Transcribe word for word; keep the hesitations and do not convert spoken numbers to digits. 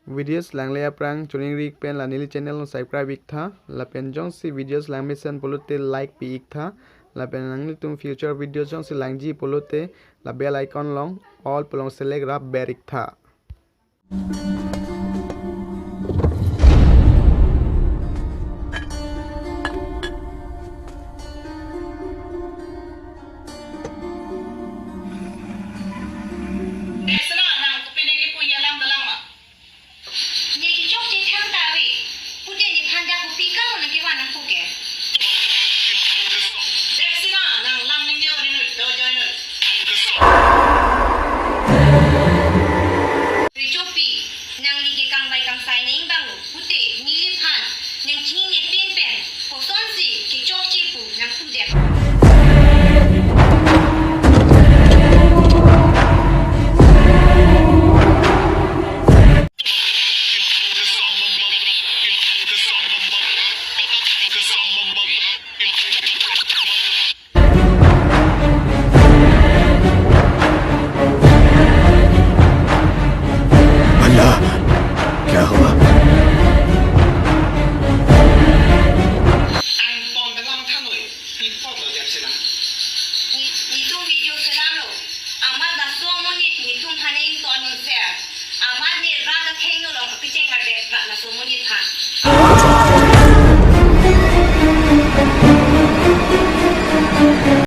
Videos langle aphrang choningri ik pen la neli channel along subscribe ik tha. Lapen jongsi videos langmesen pulote like pi ik tha. Lapen nanglitum future videos jongsi langji pulote la bell icon along all pu along select rap ber ik tha.